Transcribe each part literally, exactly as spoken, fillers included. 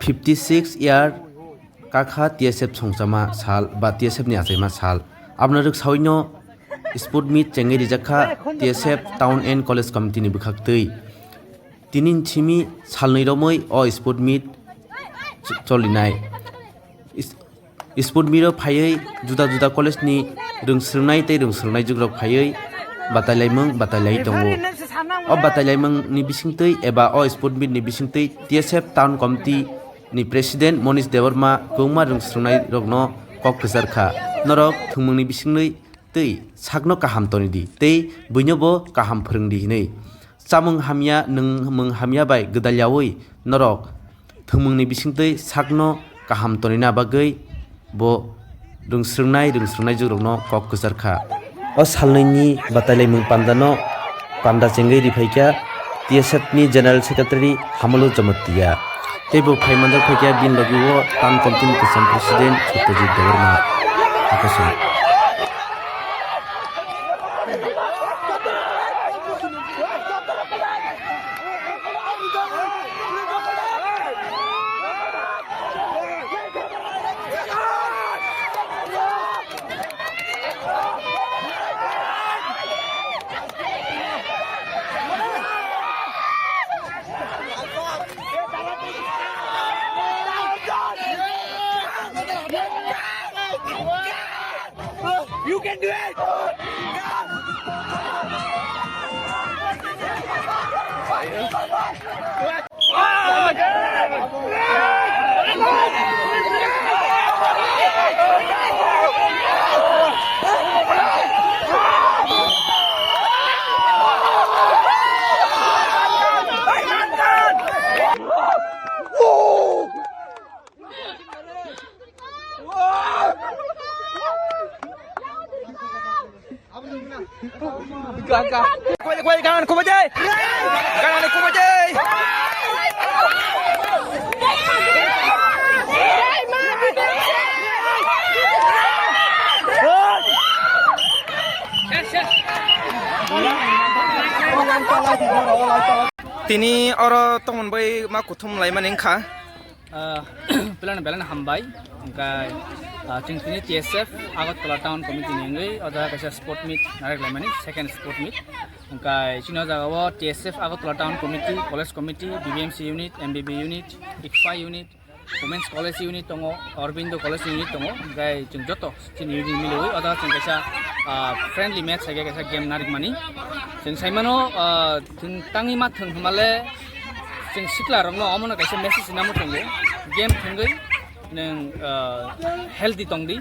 Fifty six year kakha T S F songchama sal ba T S F ni achaima sal. Aboni rwksaui no sport meet chengwi rijak kha T S F Town and College Committee ni bwkhaktwi. Tini simi salnwi romwi o sport meet ch-, cholinai. Is-, sport meet o phaiwi juda juda college ni rwngsrwngnai tei rwngsrwngnai jugrok phaiwi batailaimung batailai tongo. O batailaimung ni bisingtwi eba o sport meet ni bisingtwi T S F Town Committee ni President Monish Debbarma kwbangma rwngsrwngnai rokno kok kwchar kha. Norok thwngmungni bisingtwi tei sakno kaham toni di tei buino bo kaham phwrwng di hinwi. Chamung hamya, nwngmung hamya bai gwdalyaui norok thwngmungni bisingtwi sakno kaham tonina bagwi bo rwngsrwngnai rwngsrwngnai jugrokno kok kwchar kha. O salnwini batailaimung pandano panda chengwi riphaikha T S F ni General Secretary Hamulu Jamatia. Tei bo phaimanjak phaikha bini logi o Town Committee ni kwcham President Satyajit Debbarma. Akasong. You can do it! Tini oro tongmon bai ma kuthum laimani wngkha. Ah, belai belai hambai. Hwnkhe, ah, chwng tini T S F Agartala Town Committee ni wngwi o jaga kaisa sport meet narwk laimani, second sport meet. Hwnkhe chini o jaga o T S F Agartala Town Committee, College Committee, B B M C unit, M B B unit, ICFAI unit, Women's College unit tongo, Aurobindo College unit tongo. Hwnkhe chwng joto chini unit milwi o jaga chwng kaisa, ah, friendly match hai khe kaisa game narwkmani. Chwng saimano, ah, Chwng tangwi ma thwng hwnmale, chwng sikla rokno omono kaisa message rwna muchungo, game thwngwi nwng, ah, healthy tongdi,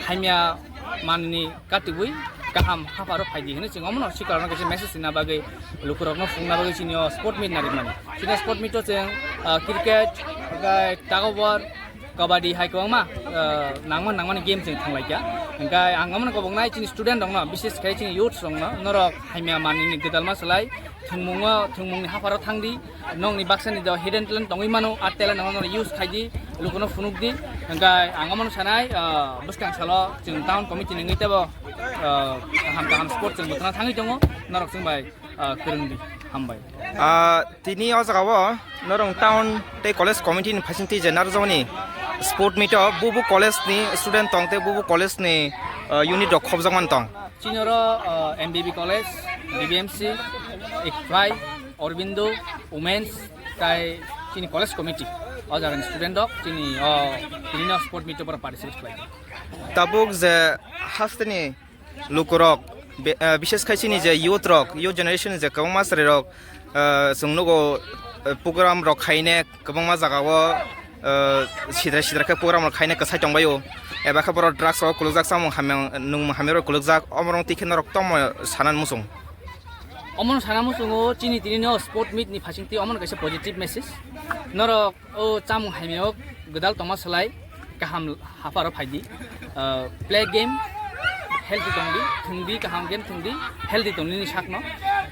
hamya manwini katibwi kaham hapharo phaidi hwnwi chwng omono sikla rokno kaisa message rwna bagwi lukurokno phunukna bagwi chini o sport meet narwkmani. Chini o sport meet o chwng, ah, cricket, okai tug of war, kabaddi hai kwbangma, ah, nangma nangmani game chwng thanglaikha. Hwnkhe ang omono koboknai chini student rokno, bises khe chini youths rokno, norok hamya manwini gwdalma swlai, thwngmungo, thwngmungni hapharo thangdi, nokni baksani do hidden talent tongwi mano, a talent rokno norok use khaidi, lukuno phunukdi. Hwnkhe ang omono sanai, ah, bwskang salo chwng town committee ni wngwi teibo, ah, kaham kaham sport chwng bwthana thangwi tongo, norok chwng bai, ah, kwrwngdi. Hambai. Ah, tini o jaga o norong town tei college committee ni phaising twi je narwkjakmani sport meet o bubu college ni student tong tei bubu college ni, ah, unit rok khopjakmani tong. Chini oro, ah, M B B college, B B M C, ICFAI, Aurobindo, Women's, tai chini college committee. O jagani student rok chini o, tini no sport meet o participate khlai. Tabuk je hasteni lukurok, be-, ah, bises khai chini je youth rok, youth generation ni je kwbangma chwrai rok, ah, chwng nugo, ah, program rok khaine kwbangma jaga o, ah, sidra sidra khe program rok khaine kwsai tongbaio, eba khe borok drugs rok kulukjak, chamung hamya, nwngmung hamya rok kulukjak, omorok twi khe norok tongmo sana muchung. Omono sana muchungo chini tini no sport meet ni phaising twi omono kaisa positive message. Norok o chamung hamya o gwdal tongma swlai kaham hapharo phaidi. Ah, play game, healthy tongdi, thwngdi, kaham game thwngdi, healthy tongdi nini sakno.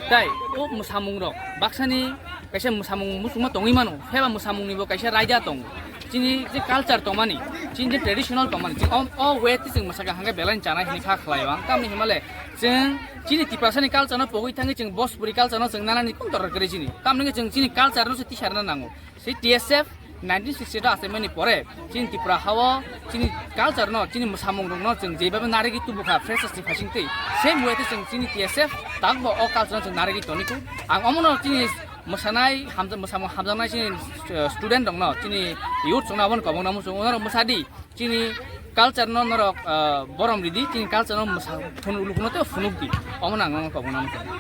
Tai o mwsamung rok baksani kaisa mwsamung muchungma tongwi mano, pheba mwsamung nibo kaisa raida tongo. Chini je culture tongmani, chini je traditional tongmani, chini o, o way twi chwng mwsakha hwnkhe belai chanai hwnwi kha khlai o. Ang tamni hwnmale chwng chini Tiprasani culture no pogwi thangwi chwng Bhojpuri culture no chwng nanani kung dor kwrwi chini. Tamni chwng chini culture no se tisarna nango. Se T S F Nineteen sixty-eight achaimani pore chini Tripura hao chini culture no, chini mwsamung rokno chwng jebhabe narigwi tubukha freshers ni phaisingtwi, same way tei chwng chini T S F takbo o culture no chwng narigwi toniku. Ang omono chini mwsanai hamja-, mwsamung hamjaknai chini, uh, student rokno, chini youth rokno abono kobokna muchungo, norok mwsadi, chini culture no norok, uh, borom ridi, chini culture no mwsa-, phunuk lukuno tei phunukdi, omono ang kobokna muchungo.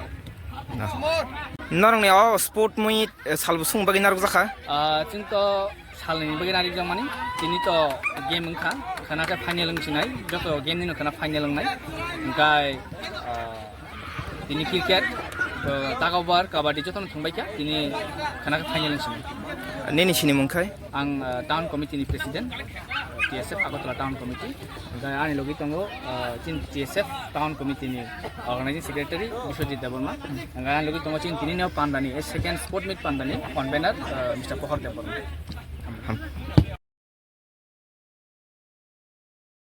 Norokni o sport mui, eh, salbusung bagwi narwkjakha? Ah, chwng to salni bagwi narwkjakmani, tini to game wngkha, khana khe final wngsinai, joto game nino khana final wngnai, hwnkhe, ah, tini cricket, to tug of war, kabaddi jotono thwngbaikha, tini khana khe final wngsinai. Nini sini mung khai? Ang, ah, town committee ni president, T S F Agartala town committee. Hwnkhe ani logi tongo, ah, chini T S F town committee ni organizing secretary Biswajit Debbarma. Hwnkhe ani logi tongo chini tini no pandani, eh, second sport meet pandani convener, ah, Mister Pohor Debbarma.